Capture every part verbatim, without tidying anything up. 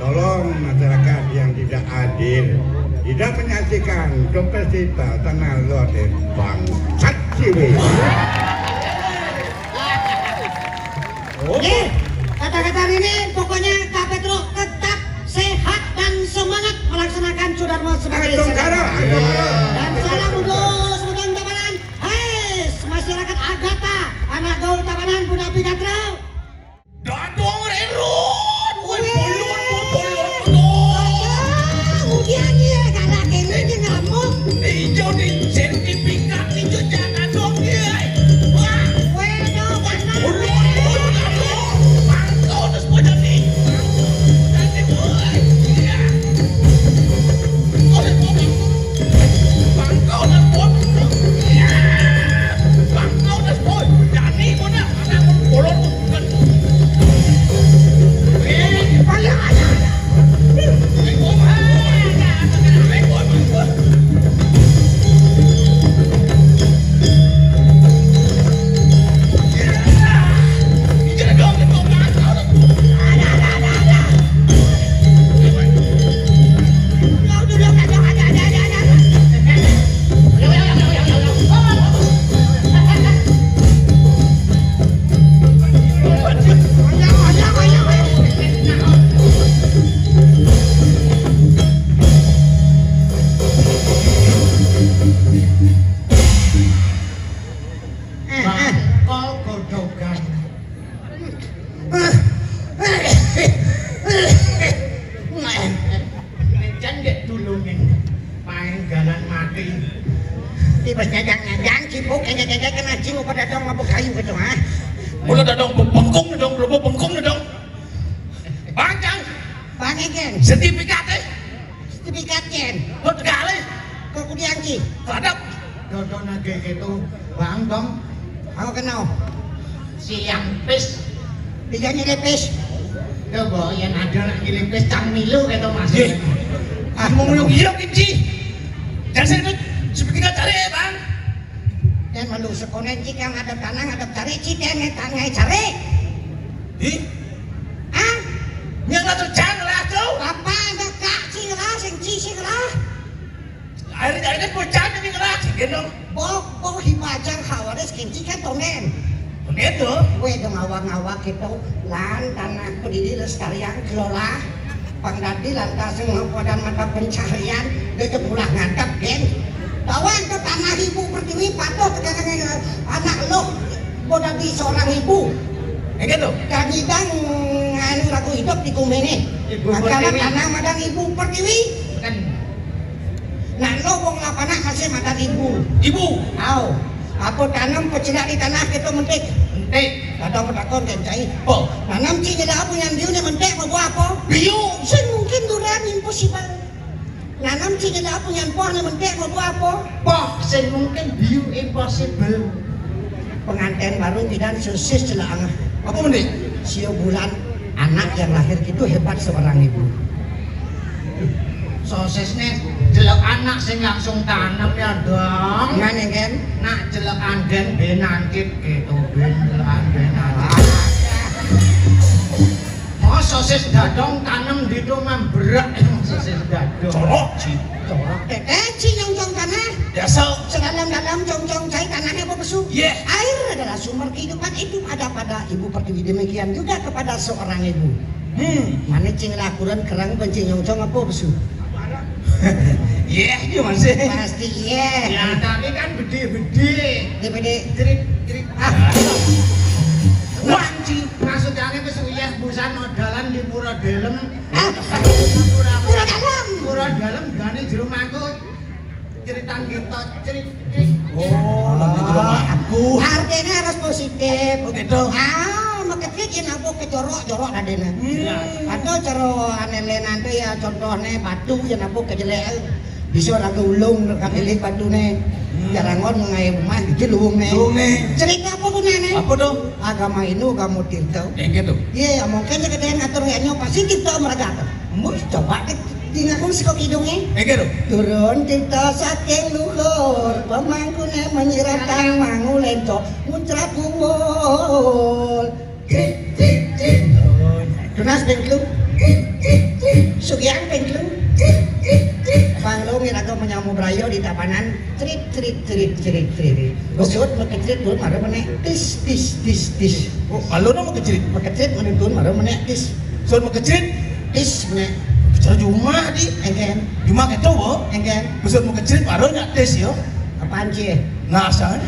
Tolong masyarakat yang tidak hadir, tidak menyaksikan festival tanah lot, bangsat ciwi. Oke, kata-kata ini pokoknya Kak Petro tetap sehat dan semangat melaksanakan Sudarmo sebagai dan salam untuk Sudang Tabanan. Hai, masyarakat Agatha, anak gaul Tabanan, Bunda Pigatro. Dadong rerot, woi bolon, bolon, bolon. Kemudian iya karena kene dia ngamuk. Ijo di sertifikat ijo jangan dong iya. Wah, wedo karena bolon, bolon, bolon. Bangkau terus bocah nih. Nanti mulai. Iya. Oleh bocah. Bangkau terus bocah. Iya. Bangkau terus bocah. Jadi bocah. Bangkol godogan. Jan gak tulungin. Main galan mati. Tiba nyajang-nyajang cipuk, nyajang-nyajang kena cing, upa dadong mabuk kayu gitu, ha? Mula dadong bengkung dadong, bengkung dadong. Bangkang. Bangkang. Sertifikat eh. Sertifikat ken. Kau tegale. Kau kudiang ki. Sadap. Dodon aja gitu. Bang dong. Aku kenal. Siang pis. Tiga nyilipis. Coba yang ada nak nyilipis cang milu gitu mas. Ah, mau mulung iya kinci. Jangan saya itu seperti cari ya bang. Dan malu sekonen cik yang ada tanang ada cari cik yang tangai cari. Ih, Ah, yang nggak terjang lah tuh. Apa ada kak sing lah, sing ci sing lah. Akhirnya akhirnya bocah ini ngerak gitu. Bok bok hibajar hawaris kinci kan tonen. Gitu. Kue dong awak-awak gitu. Lan tanah pedidi lestarian kelola. Pang dadi lantas ngapadan mata pencarian. Dia pulang ngadep gen. Bawa ke tanah ibu pertiwi patuh tekan anak lo. Mau dadi seorang ibu. Ya gitu. Dan idang anu lagu hidup di bumi ini. Ibu Maka pertiwi. Tanah madan ibu pertiwi. Kan Nah lo wong lapanak masih madan ibu. ibu. Au. Apa tanam pecilak di tanah kita mentik. Ente. Ada petakon kan cai. Oh. Nanam cik nyela apa yang biu ni mentik mau buat apa? Biu. Sing mungkin duran impossible. Nanam cik nyela apa yang poh ni mentik mau buat apa? Poh sing mungkin biu impossible. Pengantin baru bidan sosis celang. Apa mending? Sio bulan anak yang lahir gitu hebat seorang ibu. Sosisnya jelek anak sing langsung tanam ya dong. Mana kan? Nak jelek anden ben angkit gitu ben jelek anden angkit. Mau sosis dadong tanam di rumah berak sosis dadong. Corok sih. Corok tete ci nyongcong tanah. Biasa. Sedalam-dalam congcong cai tanahnya apa pesu? Iya. Air adalah sumber kehidupan, hidup ada pada ibu pertiwi, demikian juga kepada seorang ibu. Hmm. Mana cing lakuran kerang pencing nyongcong apa pesu? Iya, iya masih. Pasti iya. Ya, tapi kan bedi-bedi. D P D. Cerit, cerit. Ah, Wah, ci, maksudnya pesu iya busan odalan di Pura Delem. Ah, Pura Pura Delem. Pura Delem gane jero mangkut. Ceritang kita cerit. Oh, lagi jelema aku. Artinya harus positif. Oh, gitu. Ah, makecil yen apa kejorok-jorok dadene. Iya. Atau cara aneh-aneh nanti ya contohnya batu yen apa kejelek. Bisa ora ulung kamilik batune. Jarangon ngae omah iki luwungne. Luwungne. Cerita apa gunane? Apa to? Agama Hindu, agama Tirta. Yang gitu. Iya, mungkin sekedar ngatur ya pasti Tirta meragakan. Mus coba deh, tinggal saka kidunge. Yang gitu. Turun Tirta saking luhur, pemangkune menyiratang mangu lenco, muncrat kuwul. Cik, cik, cik. Tunas ping telu. Cik, cik, cik. Sugiang ping telu. Bang Long iraga menyama braya di tabanan, crit, crit, crit, crit, crit. Besut makecrit dul mara menek, tis, tis, tis, tis. Oh, alona makecrit. Makecrit menuntun mara menek, tis. Besut makecrit, tis menek. Cara jumah di. Engken. Jumah keto, bo? Engken. Besut makecrit mara nyak tis, yo. Apaan, Ci? Ngasal.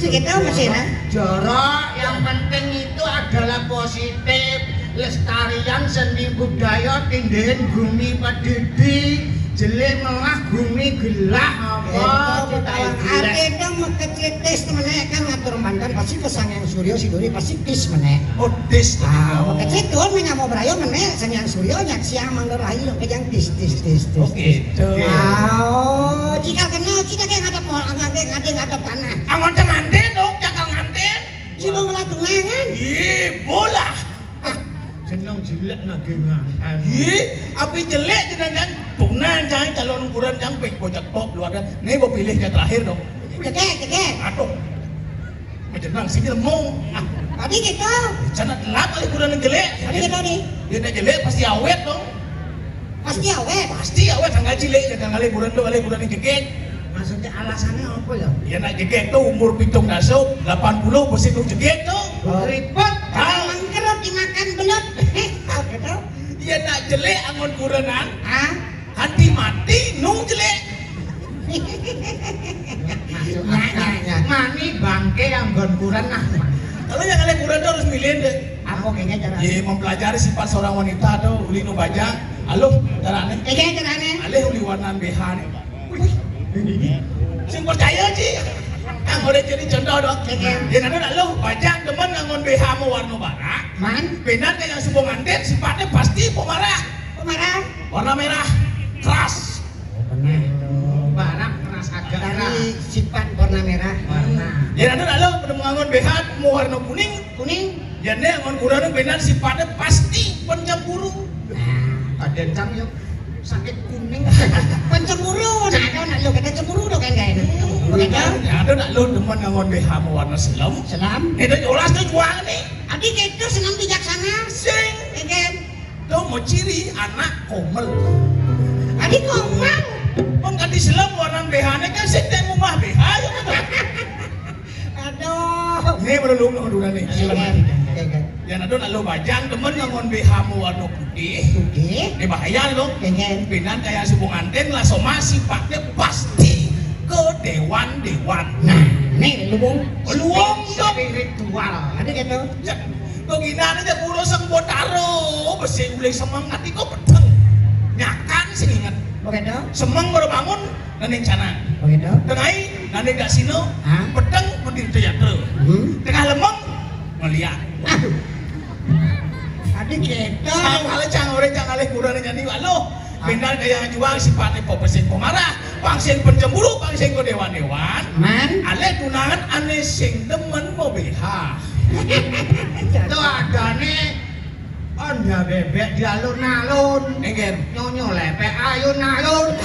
Ci kita masih, nah. Jorok, yang penting itu adalah positif. Lestarian seni budaya, tindahan gumi padidi, jelek melah gumi gelah, apa? Itu kita betul. Artinya makecrit tis menek kan ngatur mantan pasti ke Sang Hyang Surya, si Duri pasti tis menek. Oh, tis. Ah, makecrit dul menyama braya menek Sang Hyang Surya nyak siang mangga rahi lo kejang tis, tis, tis, tis. Oke. Tis. Tuh. Ah, oh, jika kenal kita kayak ngadep, ngadep, ngadep tanah. Angon tenganten, dong, cakal nganten. Cuma ngelah tunangan. Ih, bola. Ah, seneng jelek nagih nganten. Ih, api jelek jenengan tunangan, jangan calon ukuran yang baik bocah top luar dan. Nih, mau pilih yang terakhir, dong. Cekek, cekek. Aduh. Majenang sini lemu. Ah, tadi kita. Jangan telat kali ukuran yang jelek. Tadi kita nih. Dia nak jelek pasti awet, dong. Pasti awet. Pasti awet, tanggal cilik, jangan kali ukuran tu, kali ukuran yang jegek. Maksudnya alasannya apa ya? Ya nak jegek tu umur pitung dasa, lapan puluh mesti tu jegek tu. Oh. Ribet. Ah. Mengkerut dimakan belut. Eh, apa tu? Ya nak jelek angon kurenan. Ah? Hati mati nu jelek. Masuk akal. Mani bangke anggon kurenan. Kalau yang kali kurenan tu harus milih deh. Apa kayaknya cara? Ye, mempelajari sifat seorang wanita tu uli nu bajang. Aluh, carane. Kayaknya carane. Alih uli warnan B H ni. Wih, ini. Sing percaya, Ci. Kang udah jadi contoh dong. Iya, iya. Yen anu nak lu bajang demen ngangon B H mau warna barak. Man? Benar kayak yang subuh nganten sifatnya pasti pemarah. Pemarah. Warna merah. Keras. Benar. Barak keras agak. Dari sifat warna merah. Warna. Yen anu nak lu demen ngangon B H mau warna kuning. Kuning. Yen ne angon kurenan benar sifatnya pasti pencemburu. Nah, ada cang yo sakit kuning. Pencemburu. Nah, ada nak lu kata cemburu dong kan, kan? Begitu? Ya, ada nak lu demen ngangon B H mau warna selam. Selam. Itu jelas tu juang ni. Adi kita senang bijaksana. Sing. Ya kan? Tu mau ciri anak komel. Adi komel. Pengganti selam warna B H ni kan sing tak rumah B H ya kan? Aduh. Ini berlulung dulu ni. Iya, iya, iya. Yang ada nak lu bajang demen ngangon B H mau warna putih. Putih. Ini bahaya lo. Iya, iya. Benar kayak subuh nganten lah sama sifatnya pasti ke dewan-dewan. Nah, nih lu bung. Luwung dong. Spiritual. Ada gitu. Ya, begini aja kulo seng botaro besi ulih semeng ati kok peteng. Nyakan sing inget. Oke dong. Semeng baru bangun. Nanding canang. Begitu. Tengah hari, nanding dak sino, hah? Peteng mending teater. Hmm. Tengah lemeng, melihat. Aduh. Tadi kita. Cang, kalau cang orang cang alih kurang nyanyi, walau. Ah. Benar kayak juang sifatnya pop sing pemarah, pang sing pencemburu, pang sing ke dewan-dewan. Man. Alih tunangan aneh sing demen mau B H. Itu ada nih. Onda bebek di alun-alun. Engger. Nyonyo lepek ayun-alun.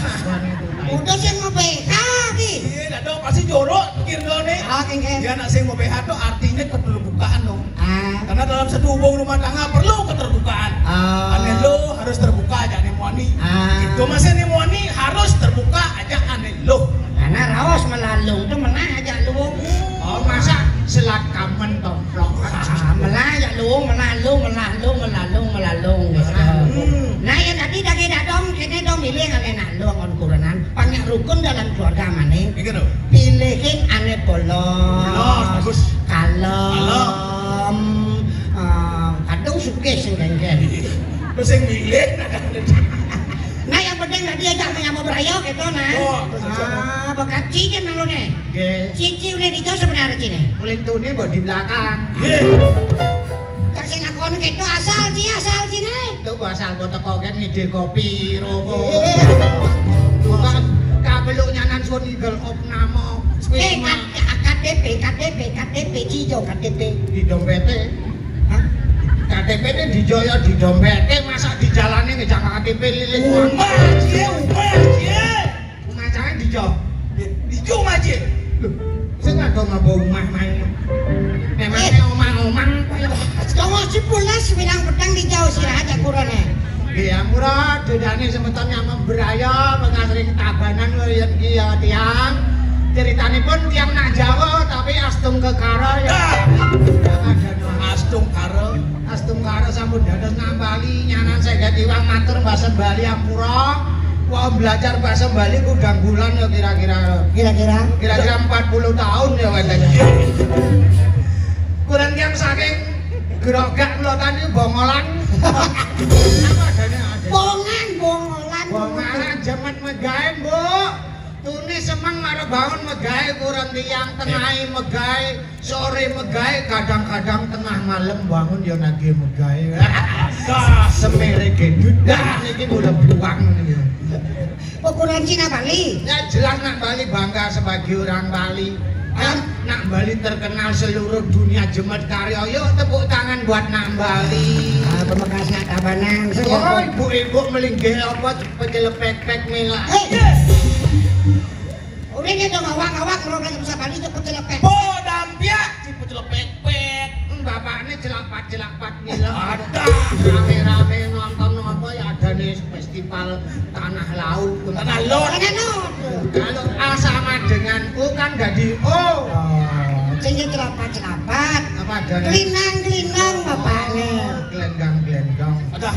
Udah sing mau B H ki. Iya, dak tahu pasti jorok pikir kau nih. Ah, engger. Ya nak sing mau B H tuh artinya keterbukaan dong. Ah. Karena dalam satu hubungan rumah tangga perlu keterbukaan. Ah. Ane lo harus terbuka aja nih muani. Ah. Itu masih nih muani harus terbuka aja ane lo. Karena raos melalung tuh menang aja lu. Oh, masa selat kamen toplok. Ah, melah ya lu, melah lu, melah lu, melah lu, melah lu, gitu. Hmm. Nah, yang tadi daging dadong, kene dong milih yang enak lu ngon kurenan. Banyak rukun dalam keluarga mane. Iki lho. Pilihin ane polos. Polos, bagus. Kalem. Kalem. Eh, kadung sugih sing genggen. Terus yang milih. Nah, yang penting tadi aja menyambut beraya gitu, nah. Oh, terus aja. Ah, bakat cici nang lu nih. Nggih. Cici udah dijauh sebenarnya cini. Paling tuni mbok di belakang. Nggih. Cak sing aku anu gitu, asal ci, asal cini. Itu asal kok teko kan ngide kopi, rokok. Iya. Bukan kabeluk nyanan sun igel op nama. Eh, Wisma. K-, K T P, K T P, K T P, cijo K T P. Di dompete. Hah? K T P ini di Joyo, di dompete, masa di jalannya ngejak K T P lilin. Umah, cie, umah, cie. Umah jangan di Jo. Di Jo, umah, cie. Loh, sing ada ngapa umah main? Memangnya eh, omah-omah apa ya? Setengah sebelas bilang petang di jauh sih aja kurangnya. Ya, mula dodane semeton yang memberaya, bekas ring Tabanan lho yen ki ya, tiang. Ceritanipun tiang nak Jawa, tapi Astung Kekara ya. Ah! Astungkara. Astungkara sampun dados nak Bali, nyanan saya ganti wang matur bahasa Bali ampura. Wah, belajar bahasa Bali kudang bulan ya kira-kira. Kira-kira? Kira-kira empat puluh tahun ya wetene. Kurang tiang saking Grogak kula tani Bongolan. Apa adane? Bongan, Bongolan. Bongolan jaman megae, Mbok. Tuni semeng marep bangun megae, kurang tiang tengahi megae, sore megae, kadang-kadang tengah malam bangun ya nagih megae. Semere gendut. Dah niki kula buang niki. Ukuran Cina Bali. Ya jelas nak Bali bangga sebagai orang Bali. Kan nak Bali terkenal seluruh dunia, Jemet Karya. Yuk tepuk tangan buat nak Bali. Ah, pamekasnya Tabanan. Oh, ibu-ibu melinggih apa pecelepek-pek mila. Hei. Udah gitu ngawak-ngawak, kalau udah bisa Bali cepet celepek. Podam dia, cepet celepek-pek. Hmm, bapaknya celapat-celapat mila. Ada. Rame-rame nonton apa ya, ada nih festival Tanah Laut. Tanah Laut. Tanah Laut. Kalau A sama denganku kan jadi O. Oh, sing celapat-celapat. Apa ada? Kelinang-kelinang bapaknya. Gelendang-gelendong. Ada.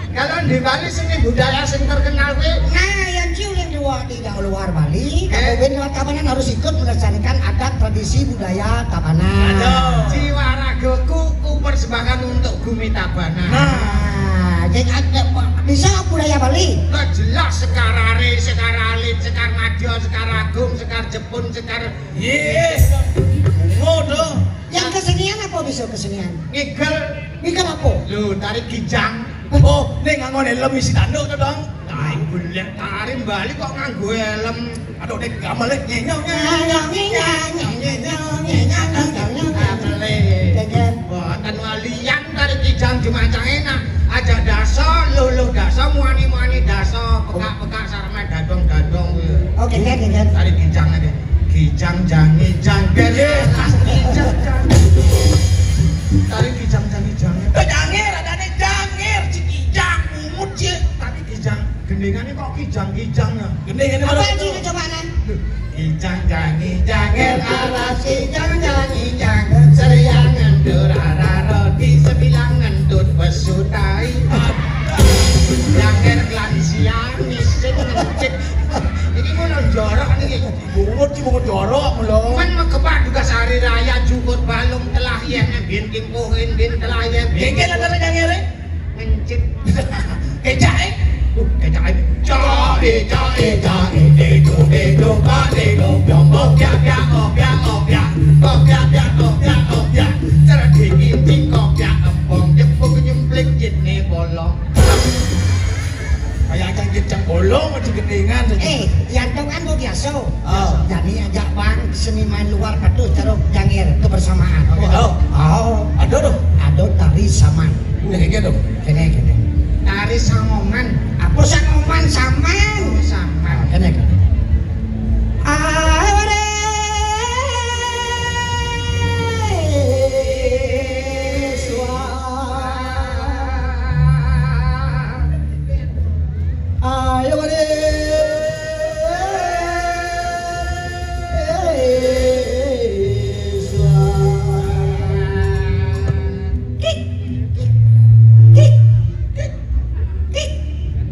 Kalau di Bali seni budaya sing terkenal kuwi. Nah, yang ciu yang dua di luar Bali, eh, kamu ben lewat Tabanan harus ikut melestarikan adat tradisi budaya Tabanan. Aduh. Jiwa ragaku ku persembahkan untuk Gumi Tabanan. Nah, jadi ada bisa budaya Bali. Lah jelas Sekar Arit, Sekar Alit, Sekar Madya, Sekar Agung, Sekar Jepun, Sekar. Yes. Ngono. Yang kesenian apa bisa kesenian? Ngigel. Ngigel apa? Lho, tarik kijang. Oh, ning nganggo helm isi tanduk to, Dong. Nah, golek tari Bali kok nganggo helm. Aduh, nek gamel nyenyong nyenyong nyenyong nyenyong nyenyong. Mboten walian tarik kijang dimancang enak. Aja dasa, luluh dasa, muani-muani dasa, pekak-pekak sarana dadong-dadong kuwi. Oke, kan, kan. Tarik kijang aja. Kijang jangi jangger. Tarik kijang jangi jangger. Jangger, adane jangger, si kijang, bungut, si. Tapi kijang, gendengane kok kijang-kijang ya? Gendengane apa sih coba, Nan? Kijang jangi jangger, alas kijang jangi jangger, seriangan durararo di sebilangan tut besutai. Jangger kelansian, misik, ngencit. Ini mau jorok nih. Bungut sih, bungut jorok, lho. Men megepak juga sehari raya, jukut balung telah ya, bin kimpuhin, bin telah ya, bin. Gengkel antara jangger, eh? Ngencit. Kecake. Uh, kecake. Cake, cake, cake. Dedo, dedo, ka dedo. Biong, bok, biak, biak, bok, biak, bok, biak. Bok, biak, biak, bok, biak, bok, biak. Cara dingin, dingkok, biak, empong. Jepuk, nyemplik, jitne, bolong. Kayak cangkir cangkolo, maju gendingan. Eh, yang dong kan mau biasa. Oh. Jadi ajak bang seniman luar petu terus jangir kebersamaan. Oke, oh. Oh. Ada dong. Ada tari saman. Ini kayak gitu. Kene, kene. Tari sangoman. Apa sangoman? Saman. Oh, saman. Ah, kene, kene. Ah, ayo, ayo.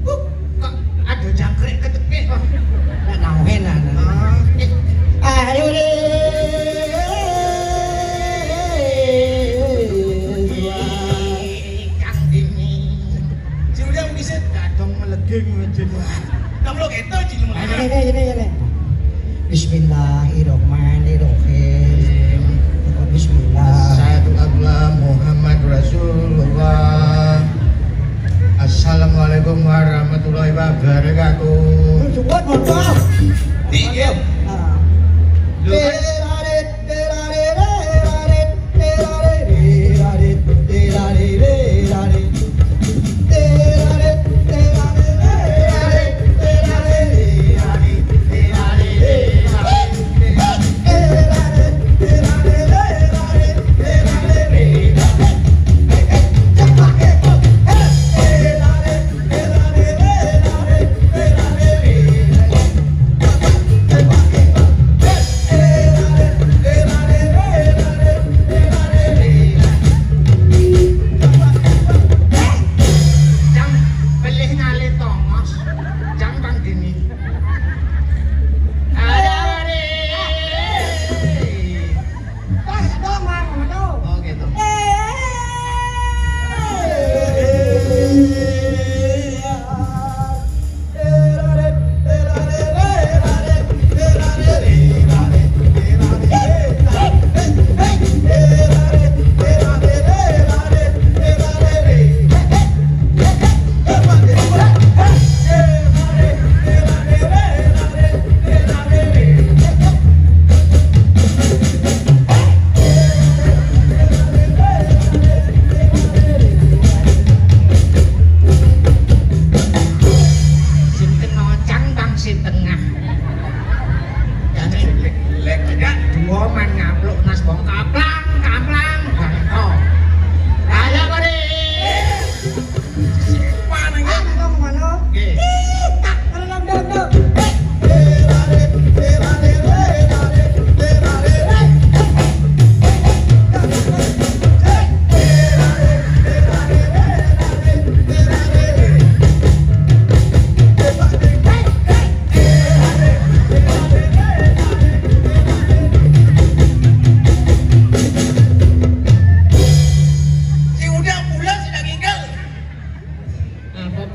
Kok ada jangkrik ketekek, Bang? Nggak tahu, enak, nah. Ah, eh. Ayo deh. Kang Dini. Jurang bisa dadong meleging aja. Kamu lo gitu, Cil. Ini, ini, ini, ini. Bismillahirrahmanirrahim. Bismillah. Asyhadu alla Muhammad Rasulullah. Assalamualaikum warahmatullahi wabarakatuh. Cukup, cukup. Iya. Ah. Lu kan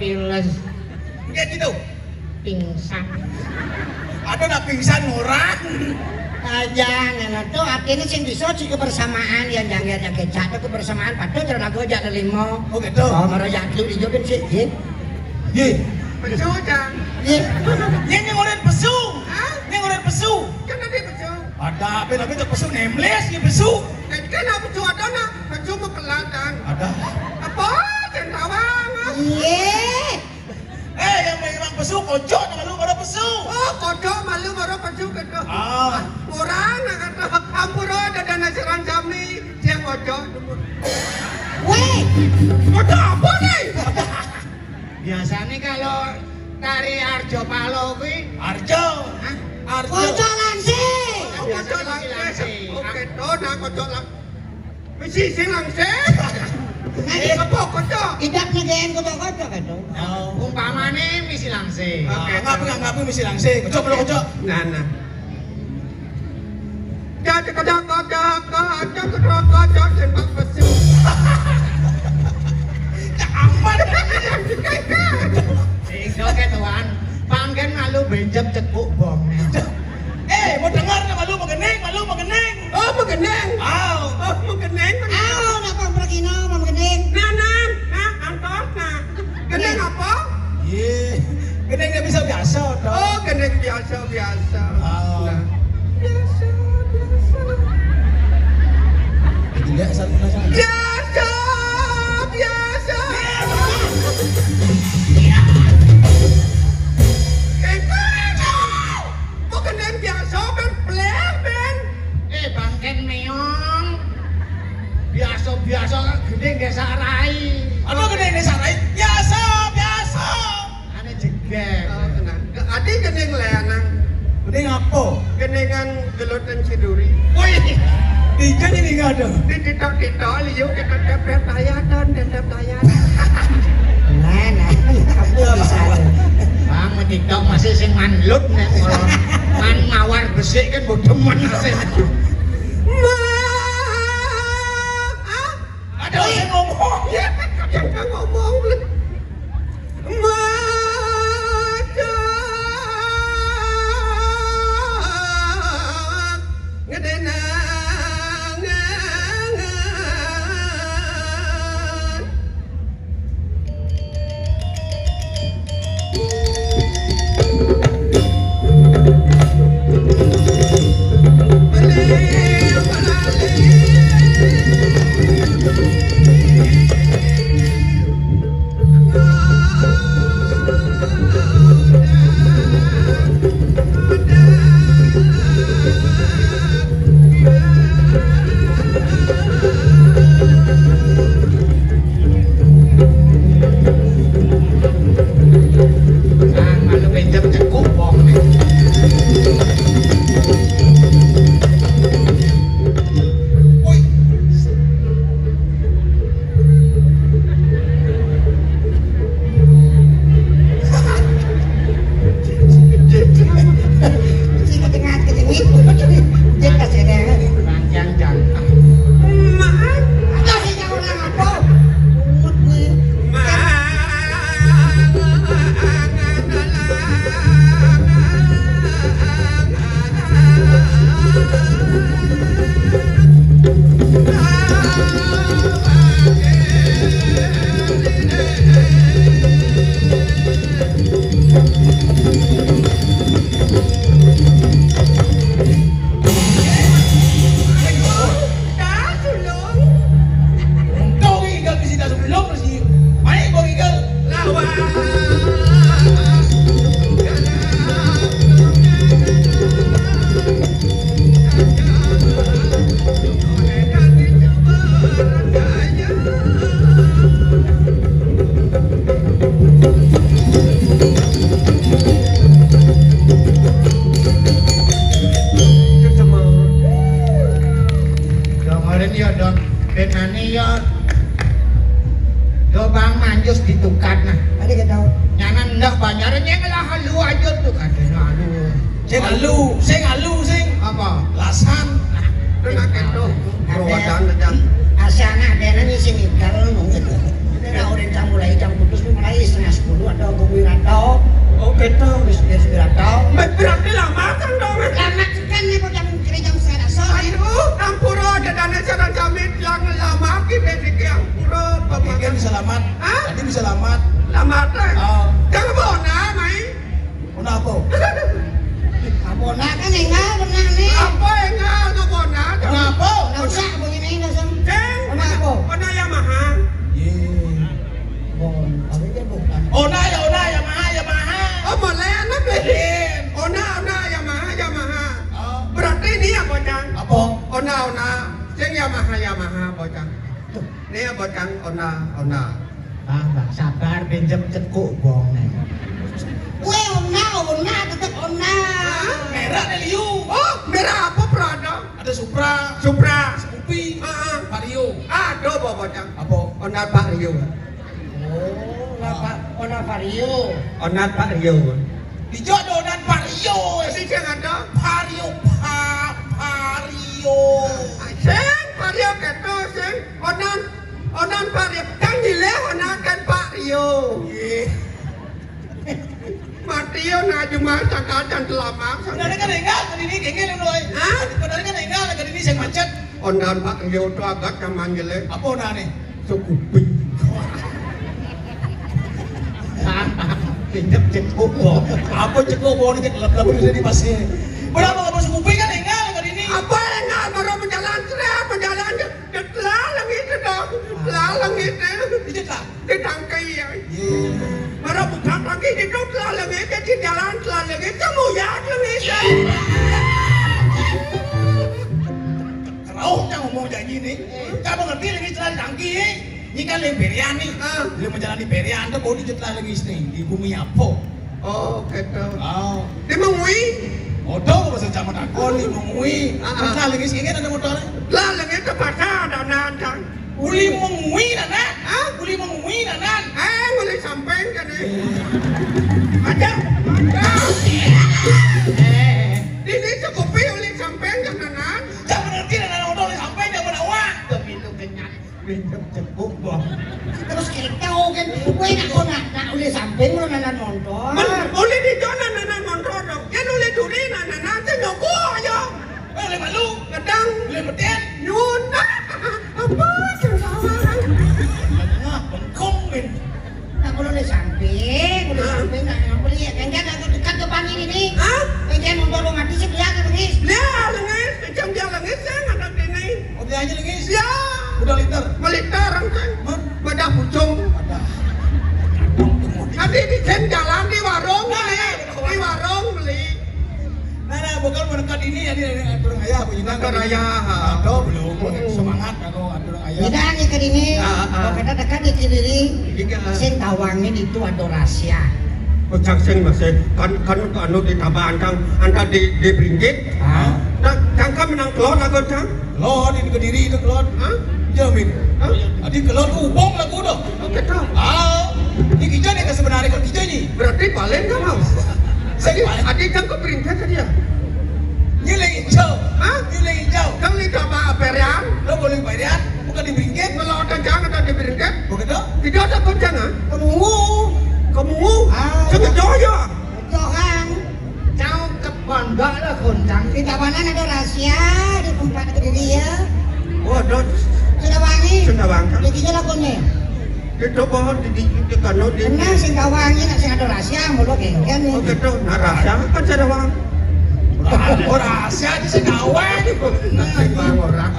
Piles. Nggih gitu. Pingsan. Aduh, nak pingsan orang. Ah, jangan, itu artinya sing bisa di kebersamaan, ya, jangan, jangan kecak, itu kebersamaan, padahal cara lagu aja ada lima. Oh, gitu. Oh, mara jatuh di joget sih, nggih. Nggih. Pesu, Jang. Nggih. Ini ngurut pesu. Hah? Ini ngurut pesu. Kan ada pesu. Ada, tapi, tapi itu pesu nemles, ini pesu. Kan ada pesu, ada, nak. Pesu mau pelatang. Ada. Apa? Jangan tawang. Iya. Eh, yang memang pesu, kocok, malu baru pesu. Oh, kocok, malu baru pesu, kocok. Ah. Orang, nak kata, ampura, ada dana serang kami, dia kocok. Weh. Kocok apa nih? Biasanya kalau tari Arjo Palo kuwi. Arjo. Hah? Arjo. Kocok langsing. Oh, kocok langsing. Oke, to, nak kocok lang-, mesti sing langsing. Nanti apa kocok? Tidak ngegeen kocok-kocok kan, dong. Oh. Umpamane mesti langsing. Oke, ngapain, ngapain mesti langsing? Kocok, belum kocok. Nah, nah. Kocok, kocok, kocok, kocok, kocok, kocok, tembak pesu. Aman. Iso ke, Tuan. Panggen malu benjep cekuk bong. Eh, mau dengar nggak malu, mau geneng, malu, mau geneng. Oh, mau geneng. Aw. Oh, mau geneng, mau geneng. Aw, nak pang pergi, no, mau geneng. Nah, nah, nah, angkot, nah. Geneng apa? Iya. Geneng nggak bisa biasa, toh. Oh, geneng biasa, biasa. Ah. Nah. Biasa, biasa. Itu dia, satu, satu. Biasa, biasa. Biasa. Geneng. Kok geneng biasa, Ben? Bleh, Ben. Eh, bangken meong. Biasa-biasa kan gede nggak sarai. Apa gede nggak sarai? Biasa, biasa. Ane jeger. Oh, tenang. Ade geneng leanang. Geneng apa? Genengan gelut dan siduri. Woi, di jadi nih nggak ada. Di TikTok, TikTok, liu kita tepet tayatan, tetep tayatan. Nah, nah, aku bisa. Bang, TikTok masih sing manlut nek kalau man mawar besik kan bodoh man sih. Ma, ah, ada sing ngomong. Ya, ada ngomong. Maca ngedenangan. Kan malu pinjem cekuk wong nih. Woi. Sing tengah kejengit. Dia kasih ada. Panjang jangkang. Mak. Kasih orang apa? Bungut nih. Mak. Kemarin ya, Don. Penane ya. Yo, Bang, manjus ditukar nah. Ada kita. Nyanan ndak banyaran yang lah halu aja tuh katanya halu. Sing halu, sing halu, sing. Apa? Lasan. Kena ketok. Ada. Asana ada nang sing igal ngomong gitu. Kita udah jam mulai jam putus mulai setengah sepuluh. Mate. Oh. Cang apa ona, mai? Ona apa? Apa ona kan énggal bener né. Apa énggal, apa ona? Ona apa? Ona usak bunyi né, dasar. Cang. Ona apa? Ona Yamaha. Yé. Bon, apa dia bukan? Ona ya, ona, Yamaha, Yamaha. Oh, malah anak deh. Yé. Ona, ona, Yamaha, Yamaha. Oh. Berarti ini apa, Cang? Apa? Ona, ona. Sing Yamaha, Yamaha, apa, Cang? Tuh. Ini apa, Cang? Ona, ona. Ah, Mbak, sabar, pinjem cekuk bong. Kue ona, ona, tetep ona. Hah? Merah nih, Liu. Oh, merah apa, Prada? Ada Supra. Supra. Scoopy. Heeh. Vario. Ada apa, Cang? Apa? Ona Vario. Oh, ona Pak, ona Vario. Ona Vario. Dijok ada ona Vario. Sing ada? Vario, Pa-, Vario. Sing Vario keto, sing. Onan, onan Pak Rio. Kang nyilih onan kan Pak Rio. Nggih. Mati yo nak cuma sangkajan telamak. Bener kan énggal tadi ini kénging lho, Loy. Hah? Bener kan énggal tadi ini sing macet. Onan Pak Rio to agak kaman nyilih. Apa onané? Scoopy. Pinjem cekuk, Bo. Apa cekuk, Bo, ini lebu-lebu di pasir. Berapa apa Scoopy kan énggal tadi ini? Apa énggal, baru menjalan, seret, menjalan, je-, jetlal langit itu dong. Jetlal langit itu. Dijetlal? Di tangki ya. Iya. Baru buka tangki itu, jetlal langit, di jalan, jetlal langit, semuyat langit. Kerauh yang ngomong janji nih. Kamu ngerti lagi jetlal tangki, eh? Ini kan lagi berian nih. Ah. Lagi menjalani berian tuh, kok dijetlal langit nih, di bumi apa? Oh, gitu. Oh. Dia mengui? Motor bahasa zaman aku nih, mengui. Ah, ah. Jetlal langit ini ada motornya? Lah, langit terpaksa ada nantang. Uli mengui, Nana? Hah? Uli mengui, Nana? Eh, uli samping kan, eh. Ada, ada. Eh. Ini Scoopy uli samping kan, Nana? Jangan ngerti, Nana, motor uli samping, jangan awak. Tapi itu kenyat. Pinjem cekuk, Bang. Terus kita kan, kowe nak kok nak, nak uli samping, lu nanan motor. Men, uli di zona nanan motor dong. Kan uli duri, nanan, nanan, sing nyogok, ayo. Eh, uli malu. Gedang. Uli meden. Nyun. Apa sing salah? Tengah, bengkong, men. Nak kula uli samping, uli samping, nak ngapa lihat? Kan dia agak dekat ke pangin ini. Hah? Kan dia motor lu mati sih, dia agak lengis. Dia lengis, macam dia lengis, saya nggak ada ini. Mobil aja lengis? Ya. Udah liter? Meliter, kan? Hah? Bedah pucung. Ada. Nanti di jalan di warung, beli. Di warung, beli. Nah, nah, bukan mendekat ini ya, ini, ini atur ayah, Bu Inang. Atur ayah, ha. Atau belum, hmm. Semangat, anu, atur ayah. Inang ke ini, ah, ah. Kalau kita dekat di kiri, iya. Sing tawangin itu ada rahasia. Kocak sing masih, kan, kan, anu, di tabahan, kan, anta di, di beringgit. Ah. Kan, kan, kan menang telur, aku, kan? Kelon, ini Kediri itu kelon. Hah? Jamin. Hah? Adi kelon hubung lagu dah. Oke, tahu. Ah, ini kita nih sebenarnya kalau kita ini. Berarti paling nggak mau. Saya paling. Adi kan ke perintah tadi ya. Ngiling hijau. Hah? Ngiling hijau. Kan ini coba aperian. Lo boleh aperian, bukan di beringgit. Kalau ada jangan ada di beringgit. Begitu? Tidak ada goncangan. Kemungu. Kemungu. Ah, sekedoyo. Johan, cau ke pondok lo, Gun. Di tabanan ada rahasia di tempat kediri ya. Oh, ada. Sudah wangi. Sudah wangi. Di kiri lo, Gun, ya. Di toko, di, di, di kano, di. Benar, sing tawangi, nak sing ada rahasia, mulut ya, kan, ya. Oh, gitu. Nah, rahasia kan sudah wangi. Oh, rahasia di sing tawangi. Nah, sing tawangi orang.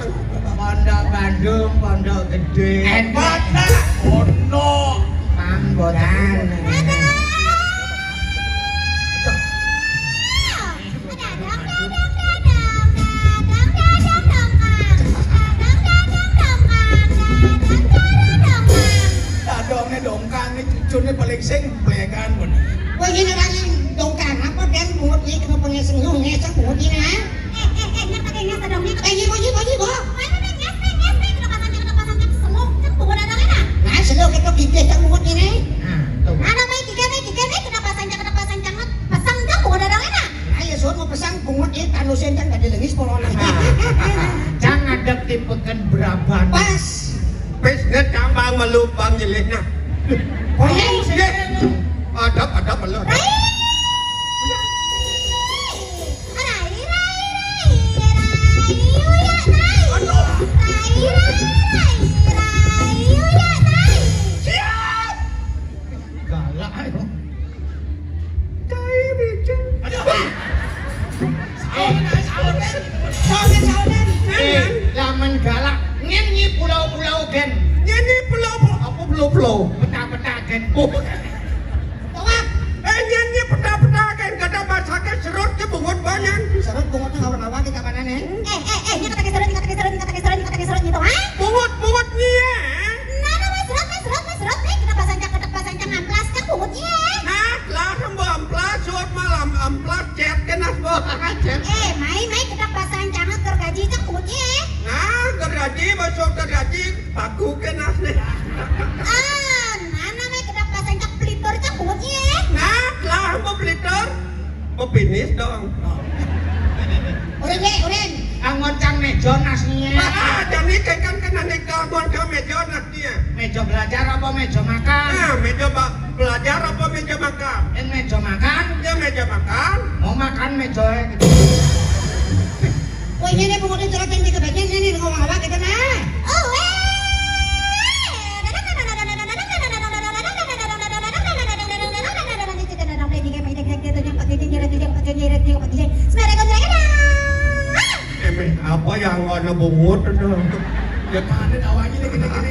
Pondok Bandung, Pondok Gede. Hebat, nak. Ono. Panggodan. Dadongnya dongkang ini cucurnya paling sing plegan pun. Wah, ini lagi dongkang apa dan buat ini kena pengeseng, yuk, ngeseng buat ini, ha? Eh, eh, eh, nyet pakai nyet dong, nyet. Eh, iya, iya, iya, iya. Mana nih, nyet, nyet, nyet, nyet, kenapa sanjak, kenapa sanjak, seluk, kan buku dadang enak. Nah, seluk itu gigih kan buat ini. Nah, tuh. Ada baik gigih, baik gigih, baik, kenapa sanjak, kenapa sanjak, nyet. Pasang kan buku dadang enak. Nah, ya, suruh mau pasang bungut ini, tanusin kan tadi lengis, polong. Nah. Jangan ada tipe kan beraban. Pas. Pas, nggak tambang melubang jeleknya. Polong, sih. Ada, ada belum. Rai! Rai, rai, rai, rai, uya, rai. Aduh. Rai, rai, rai, rai, uya, rai. Siap. Tawak. Eh, nyén nyé peta-peta kén kada basake serut ké bungut banyan. Serut bungutné ngawur-ngawur di kapanane. Eh, eh, eh, nyé kata ké serut, nyé kata ké serut, nyé kata ké serut, nyé kata ké serut gitu, ha? Bungut, bungut nyé. Nah, nah, nah, serut, nah, serut, nah, serut, nih, kita bahasa Ancang, kita bahasa Ancang amplas kan bungut nyé. Nah, lah, embo amplas, serut malam amplas, cet kén as bo, cet. Eh, mai, mai, kita bahasa Ancang gergaji cang bungut nyé. Nah, gergaji, basa gergaji, paku kén as né. Ah, nah, namanya kita bahasa Ancang pelitur cang bungut nyé. Nah, lah, embo pelitur, embo pinis dong. Urin, Dek, urin. Anggon cang méja nas nyé. Ah, jani kékan kéné anggon cang méja nas nyé. Méja belajar apa méja makan? Nah, méja ba-, belajar apa méja makan? Yén méja makan. Ya, méja makan. Mau makan méja. Wah, ini nih, pokoknya curhat yang dikebetnya ini nih, ngomong apa gitu, nah. Oh, wéh. Éméh, apa yang ana bungut to? Ya,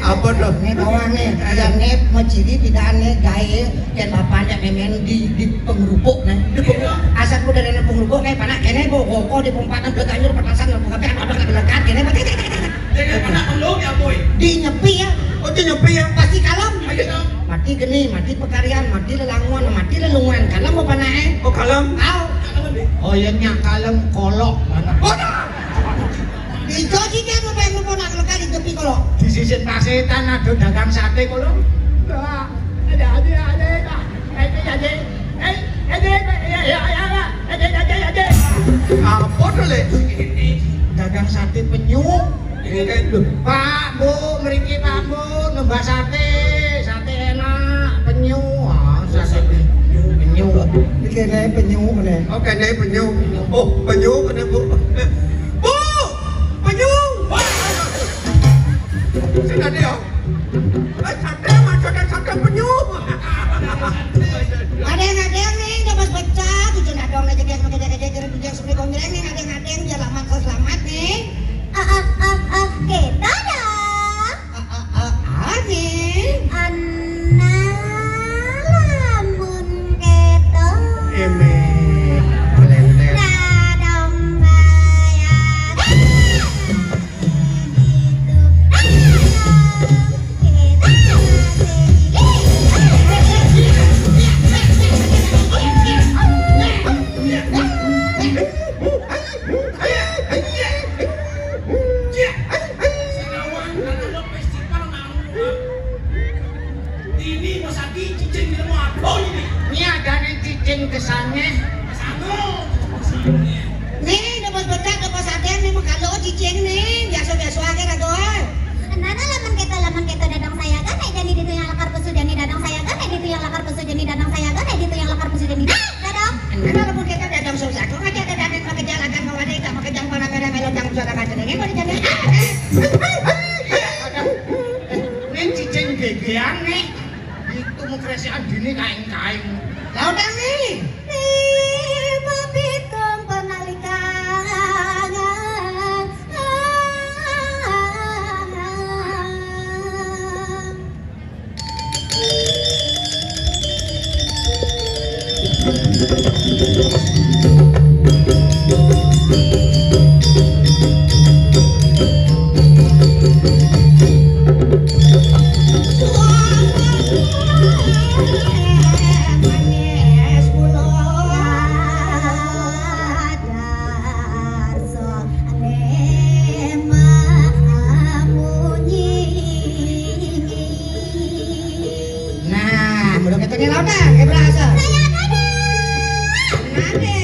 apa to? Né bawah né, ya né, mau ciri pidan né, gaé, kén bapak né, mémén di, di pengrupuk né. Di pengrupuk. Asal ku dari anak pengrupuk, kayak panak kéné, bawa koko di pempatan, belet anyur, petasan, lalu kabéh, ada belekat, kéné, Dengan anak perlu ya, boy. Di nyepi ya. Oh, di nyepi ya. Pasti kalem. Ayo dong. Mati geni, mati pekarian, mati lelangon, mati lelungan. Kalem apa naé? Oh, kalem. Au. Kalem, deh. Oh, iya, nya kalem kolok mana? Waduh. Ijo sih dia mau pengen mau nak lekat di tepi kolok. Di sisi pasitan ada dagang sate kolok. Wah, ada, ada, ada, ada. Eh, eh, ada. Eh, ada, ada, ya, ya, ya, ya. Ada, ada, ada. Apa to, Lé? Dagang sate penyu. Ini kan lho. Pak, Bu, mriki Pak, Bu, nembah sate. Sate enak, penyu. Ah, sate penyu. Penyu. Iki kéné penyu kéné. Oh, kéné penyu. Oh, penyu kéné, Bu. Bu, penyu. Sing ada ya? Eh, sate, maksudnya sate penyu. Ada yang ada yang nih, udah pas pecah, tujuh nadong aja kayak kayak kayak kayak kayak seperti konjreng nih, ada yang ada yang dia lama kau selamat nih. Ah, ah, ah, ah, kita dong. Ah, ah, ah, ah, nih. Ana lamun keto. Emeh, belender. Dadong bayar. Ini mau sakit cicing di rumah apa ini? Ini ada nih cicing kesannya. Sango. Nih, dapat becak, dapat sadar nih, mengkalo cicing nih, biasa-biasa aja kagak. Nana lamun kita, lamun kita dadang saya kan, eh, jadi ditu yang lakar pesu, jadi dadang saya kan, eh, ditu yang lakar pesu, jadi dadang saya kan, eh, ditu yang lakar pesu, jadi dadang. Nana lamun kita dadang susah, kok aja ada dadang pakai jalagan, kok ada ikan pakai jang, mana merah, melon, jang, suara kacang, ini mau dijadikan. Ning cicing gegean nih. Itu mukresik andine kaing-kaing. Lah, utang nih. Lima pitung penalikangan. Nah, mudah ketemu lautan, kayak berasa. Saya ada. Nade.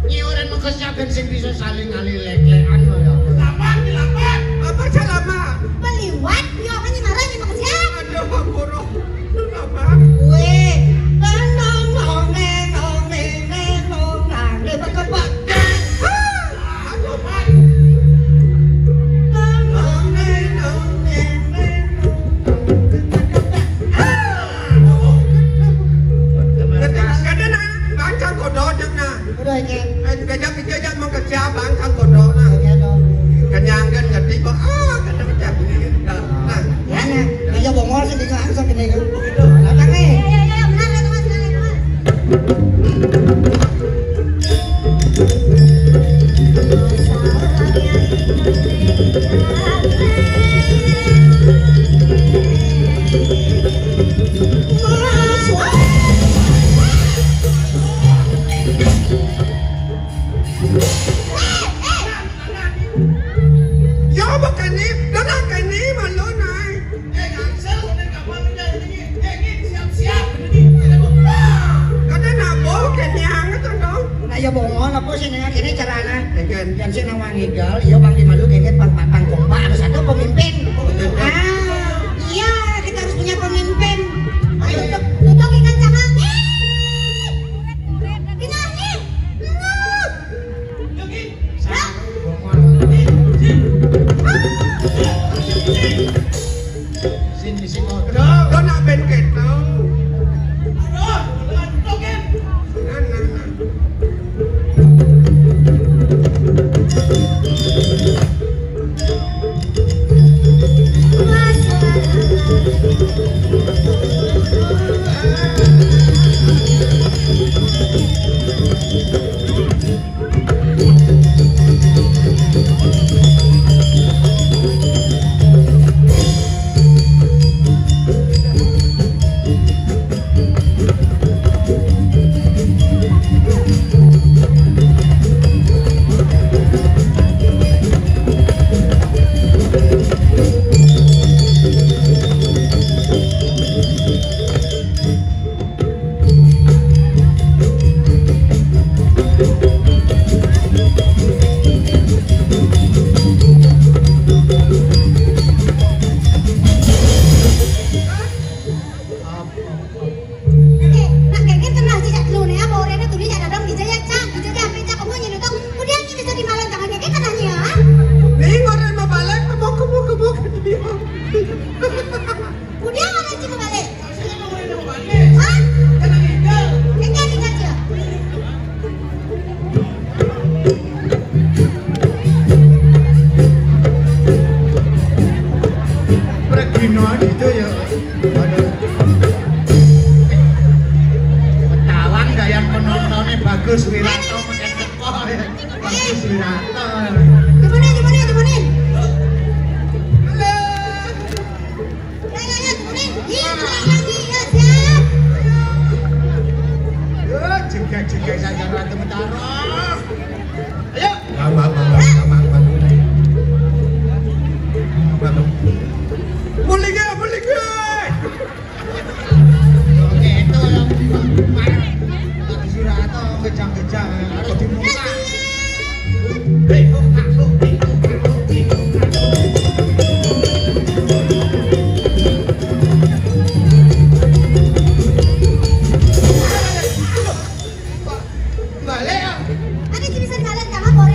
Nyiuran mengko saben sing bisa saling ngalilek-lekan lho ya. Lapan, lapan. Apa aja lama? Meliwat, yo kan marah ni makasih. Aduh, ampun. Lapan. Weh. Nong, nong, nong, neng, nong, neng, neng, nong, nang, neng, bekebak. Ah, aduh, Pak. Nong, nong, neng, nong, neng, neng, nong, nang, neng, bekebak. Ah, aduh. Kadang, kadang nak, bancang kodok, nak. Udah, Ken. Eh, gajah, gajah mau kerja, bangkang kodok, nah. Oke, dong. Kenyang kan, ngerti kok. Ah, kadang macam ini. Nah, nah. Ya, nah. Gajah bongol sih, tinggal langsung kena itu. Begitu. Datang nih. Ya, ya, ya, ya, benar, ya, Mas, benar, ya, Mas. Ya, apa kene? Lah, nak kene malu, Nay. Eh, Ngangsel, kene kapan udah ini? Eh, ini siap-siap, ini. Kene nabo, kene anget, dong. Nah, ya, bongon, apa sih, nih, kene carana? Eken. Yang sih nawang igal, ya, Bang, di malu, kene pang, pang, pang kompak, harus ada pemimpin. Oh, betul. Ah, iya, kita harus punya pemimpin. Ayo, tutup, tutup, ikan cakang. Eh! Pinahnya! Ngut! Sini, sini, kodok. Lo nak ben keto. Aduh, ngantuk, ya. Nah, nah, nah. Eh, nak kene tenang sih, cak dulu nih, apa orangnya tuh dia cak dadam, bisa ya, cak, bisa ya, apa cak kamu nyelutang, kemudian ini bisa dimalang tangan kene tenang ya. Nih, orang mau balik, kebuk, kebuk, kebuk. Udah, mana sih mau balik? Hah? Enggak, enggak, enggak. Perginan itu ya. Aduh. Ketawang gaya penontonnya Bagus Wiranto, mesin teko ya. Bagus Wiranto. Gimana, gimana, gimana? Halo. Ya, ya, ya, turunin. Ih, turunin lagi. Ya, siap. Ayo, jegrek-jegrek saja, Ratu Betara. Ayo. Bang, bang, bang, bang, bang, bang. Bang, bang. Mulih, ya, mulih, ya. Oke, itu yang Surato kejang-kejang, ya. Harus dibuka. Hei, buka, buka, buka, buka, buka. Balik, ya. Ada sih bisa dibalik, jangan boleh.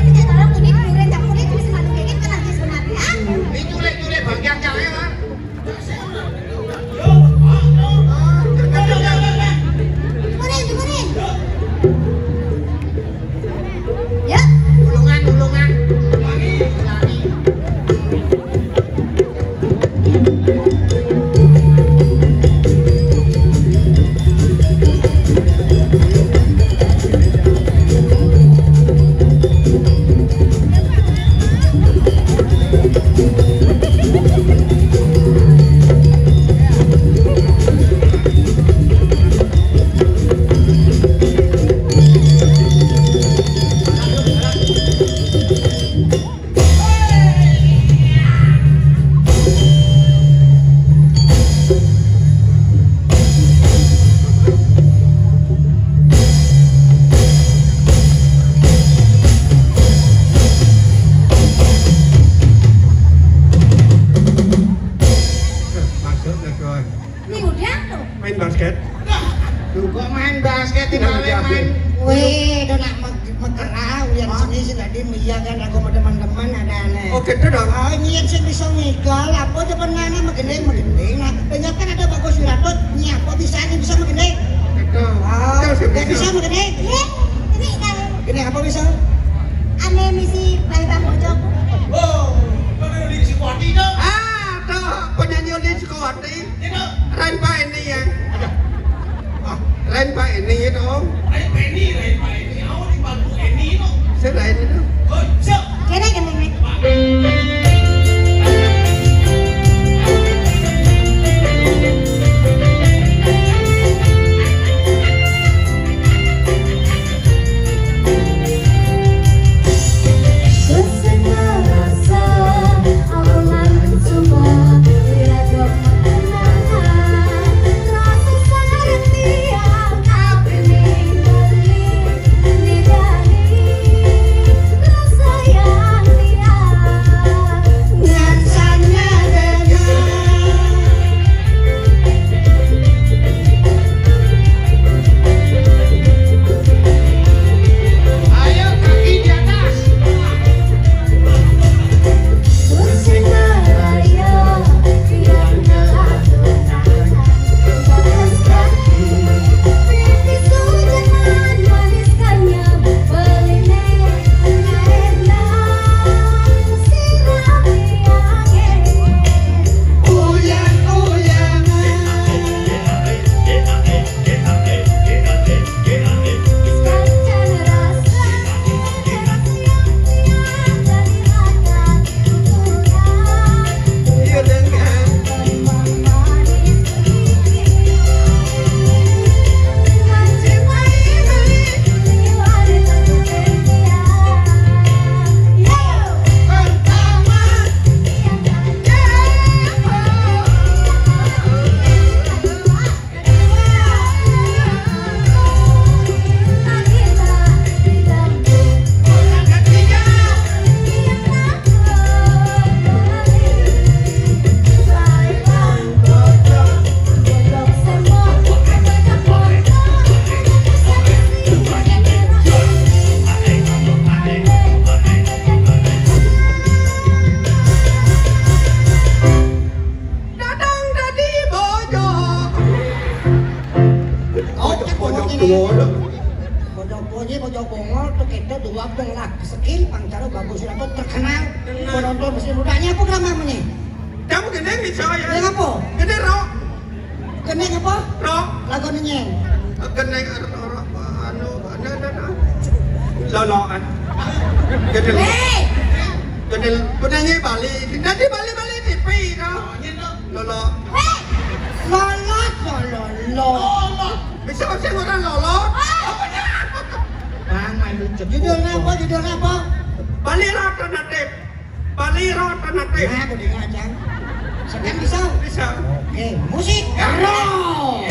Ini udah tuh. Main basket. Tuh, kok main basket di balik main. Weh, udah nak mekerau yang seni sih tadi, iya kan, aku mau teman-teman ada aneh. Oh, gitu dong. Oh, ini yang sih bisa ngigal, apa aja pernah nih megending, megending. Nah, banyak kan ada bagus Wiratut, ini apa bisa nih bisa megending? Gitu. Oh, bisa megending. Iya, ini kan. Ini apa bisa? Ane misi balik bang bojok. Oh, penyanyi di Sukawati dong. Ah, tuh, penyanyi di Sukawati. Ren Pak Eni ya. Ren Pak Eni itu. Ren Pak Eni, Ren Pak Eni. Aku dibantu Eni itu. Saya Ren itu. Kocok. Kira gini. Dadang dadi bojok. Oh, bojok tuwa. Bojok tuwa iki bojok Bongol, tuh kita dua Bongol. Sekin pang cara bagus, terkenal. Penonton mesti mudanya apa drama ini? Kamu gini bisa ya? Yang apa? Gini rok. Gini apa? Rok. Lagu nyanyi. Gini anu, anu, anu. Lolokan. Gini. Hei. Gini, penyanyi Bali. Nanti Bali, Bali T V, no. Lolo. Hei. Lolot, lolo, lolo. Bisa sih orang lolot. Bang, main lucu. Judulnya apa? Judulnya apa? Bali Alternatif. Bali Road Alternatif. Nah, aku dengar, Cang. Sekian bisa? Bisa. Oke, musik. Rock.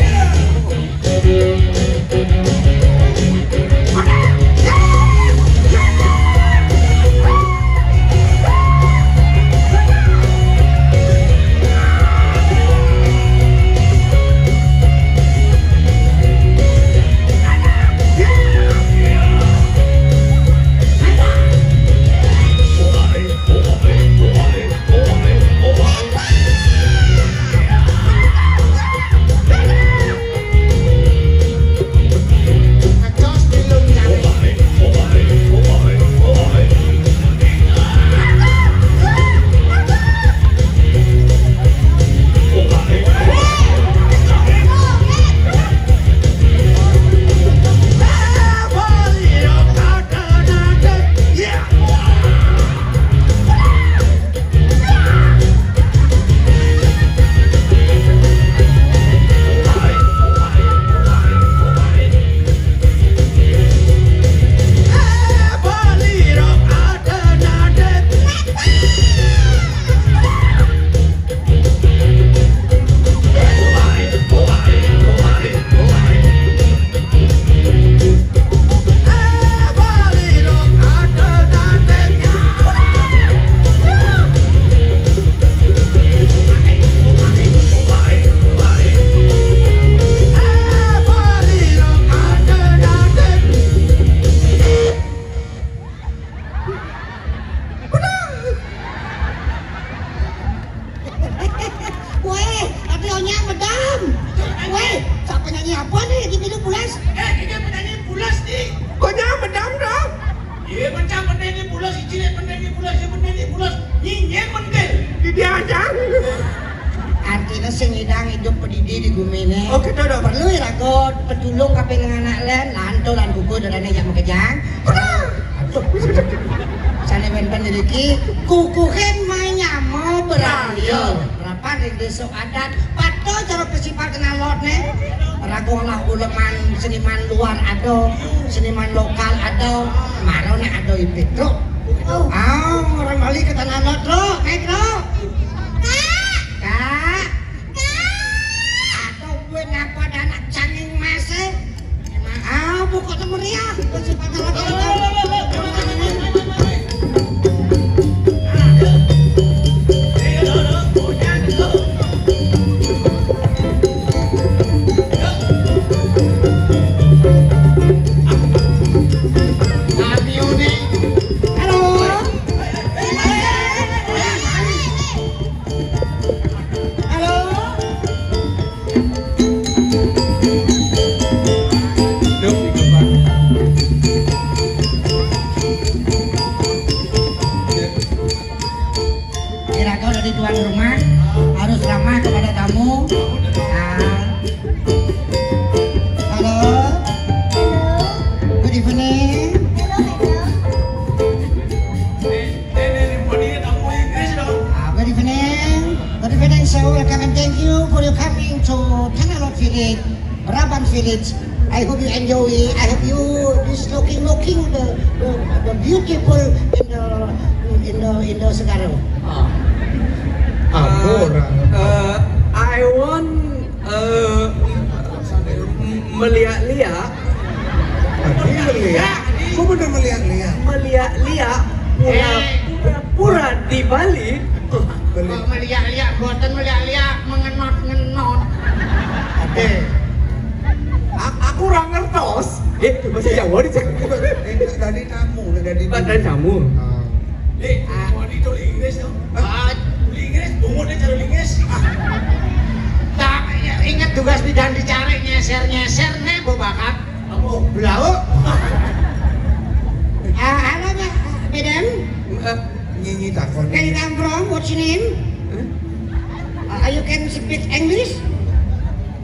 Woi, siapa nyanyi apa nih di Pilu Pulas? Eh, ini penyanyi Pulas nih. Kok jangan pedang dong? Iya, macam penyanyi Pulas, cilik penyanyi Pulas, ya penyanyi Pulas. Nyinyir mentil. Di dia aja. Artinya sing idang hidup pedidi di gumi ini. Oke, tuh, dong. Perlu ya rago petulung kape nang anak len, lanto lan kuku dodane jak makejang. Aduh. Sane wenten iki kukuhe manyama berayun. Rapat ring desa adat, patuh cara festival Tanah Lot ne. Rago lah uleman seniman luar ada, seniman lokal ada, maro nek ada ipit, Truk. Ah, orang Bali ke Tanah Lot, Truk. Naik, Truk. Kak. Kak. Atau gue ngapa ada anak canging mase? Ah, pokoknya meriah. Terus pada lagi. Halo. Halo. Kira kau dari tuan rumah harus ramah kepada tamu. Nah. Halo. Good evening. Ah, good evening. Good evening, sir. Welcome and thank you for your coming to Tanah Lot Village, Raban Village. I hope you enjoy. I hope you is looking looking the, the, the beautiful in the in the in the Segara. Ah. Aku orang. Uh, I want uh, melihat-lihat. Tadi melihat. Kok bener melihat-lihat? Melihat-lihat pura-pura di Bali. Beli. Kok meliak-liak, boten meliak-liak, mengenot-ngenot. Oke. A- aku ora ngertos. Eh, bahasa Jawa nih, Cak. Eh, dari kamu, dari Pak, dari kamu. Ah. Eh, mau ditulis Inggris dong. Hah? Ah, tulis Inggris, bungut aja tulis Inggris. Tak inget tugas bidan dicari nyeser-nyeser nih, bu bakat. Apa? Blau. Ah, halo, Madam. Eh, Nyanyi takon. Where you come from? What's your name? Huh? Uh, you can speak English?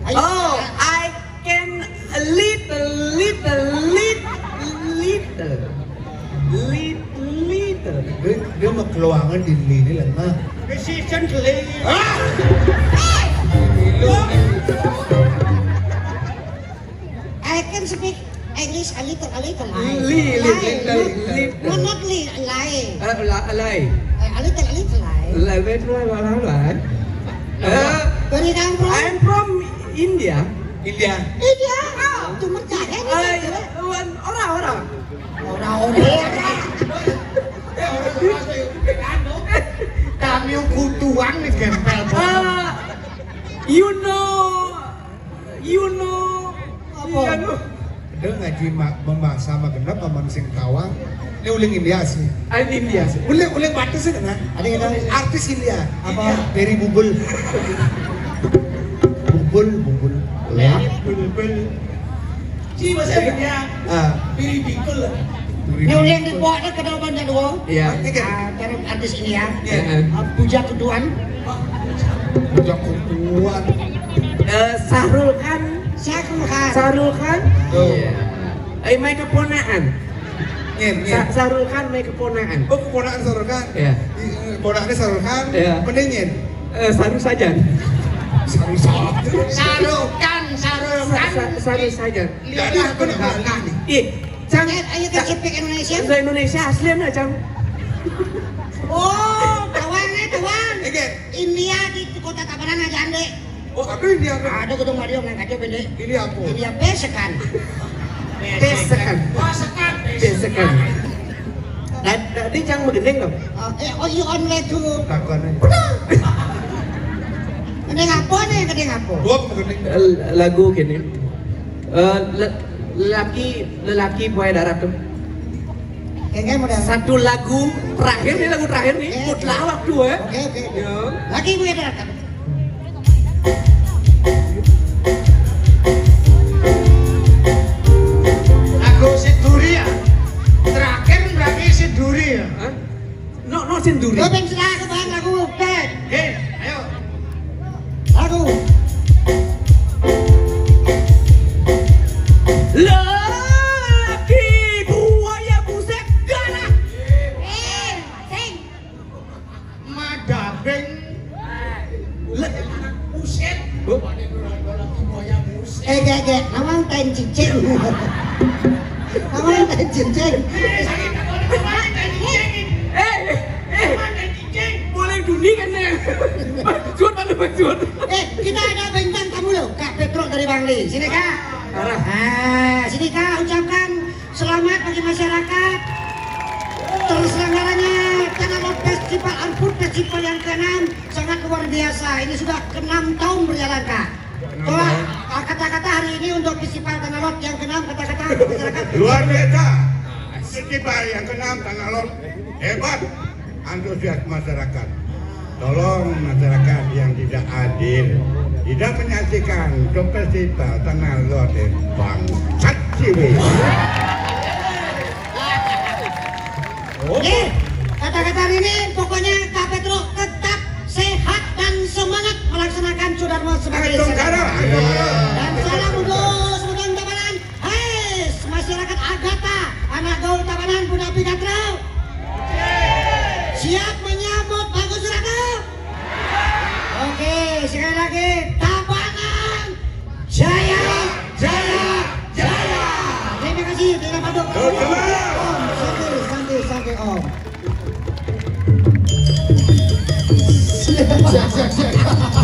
Are you, Oh, uh, I can a little, little, little, little, little, little. Dia, dia mau keluangan di sini lah, nah. Precision geli. Ah! I can speak English a little, a little lie. Li, li, Lie, little, not, little. Not, not li, lie. Uh, la, lie. Uh, a little, a little lie. Lie, little lie, lie, lie. Uh, Where you come from? I'm from India. India. India? Oh, cuma jahe nih, Ay, jahe. Wan, ora, ora. Ora, ora. Kami kutuan nih gempel. Uh, you know, you know, Apa? Iya, no. Dia ngaji ma- membahasa sama genep sama sing tawang. Ini uling India sih. Ah, ini India sih. Uling, uling batis sih, nah. Ada yang tahu? Artis India. Apa? India. Peri Bubul. Bubul, Bubul. Ya. Bubul. Ci bahasa India. Ah. Peri Bikul. Ini uling di bawah, ada kedua banyak dua. Iya. Ini kan? Ah, taruh artis India. Iya. Ah, Puja Kuduan. Puja Kuduan. Eh, Sahrul Khan. Sahrul Khan. Sahrul Khan. Tuh. Iya. Eh, main keponaan. Ngin, ngin. Sa- Sahrul Khan main keponaan. Oh, keponaan Sahrul Khan. Iya. I- Ponaannya Sahrul Khan. Iya. Mendingin. Eh, Sahrul Sajan. Sahrul Sajan. Sahrul Khan, Sahrul Sa- Khan. Sa- Sahrul Sajan. Jadi aku nak makan nih. Ih, Cang, Eh, ayo ke Cang. Cepik Indonesia. Bahasa Indonesia asli mana, Cang? Oh, kawan nih, kawan. Oke. India di kota Tabanan aja, Ande. Oh, aku India, aku. Ada gedung Mario nang kaca bende. Ini apa? Ini apa sekan? Tesekan. Oh, sekan. Tesekan. Tadi, tadi Cang magending dong. Oh, eh, oh, you on way to. Takon. Gending apa nih, gending apa? Gua magending. Eh, lagu gini. Eh, le- lelaki, lelaki buaya darat tuh. Kayaknya modal. Satu lagu terakhir nih, lagu terakhir nih. Oke, oke. Mutlak waktu ya. Oke, oke, oke. Ya. Lagi gue datang. Eh, gek, gek, nawang tain cicing. Nawang tain cicing. Eh, eh, boleh duni kan ya? Maksud mana maksud? Eh, kita ada bintang tamu loh, Kak Petro dari Bangli. Sini, Kak. Nah, sini, Kak, ucapkan selamat bagi masyarakat. Terselenggaranya Tanah Lot Festival, Unfood Festival yang keenam sangat luar biasa. Ini sudah keenam tahun berjalan, Kak. Coba, ah, kata-kata hari ini untuk Festival Tanah Lot yang keenam, kata-kata untuk masyarakat. Luar biasa. Festival yang keenam Tanah Lot, hebat, antusias masyarakat. Tolong masyarakat yang tidak hadir, tidak menyaksikan untuk Festival Tanah Lot, eh, bangsat sih, weh. Oke, kata-kata hari ini pokoknya Kak Petro tetap sehat dan semangat melaksanakan Sudarmo sebagai Agung Kara, Agung Kara. Dan salam untuk Sumedang Tabanan. Hai, masyarakat Agatha, anak gaul Tabanan, Bunda Pigatro. Siap menyambut Bagus Suratno? Oke, sekali lagi, Tabanan Jaya, Jaya, Jaya. Terima kasih, tidak paduk. Om, santi, santi, santi, Om. Siap, siap, siap.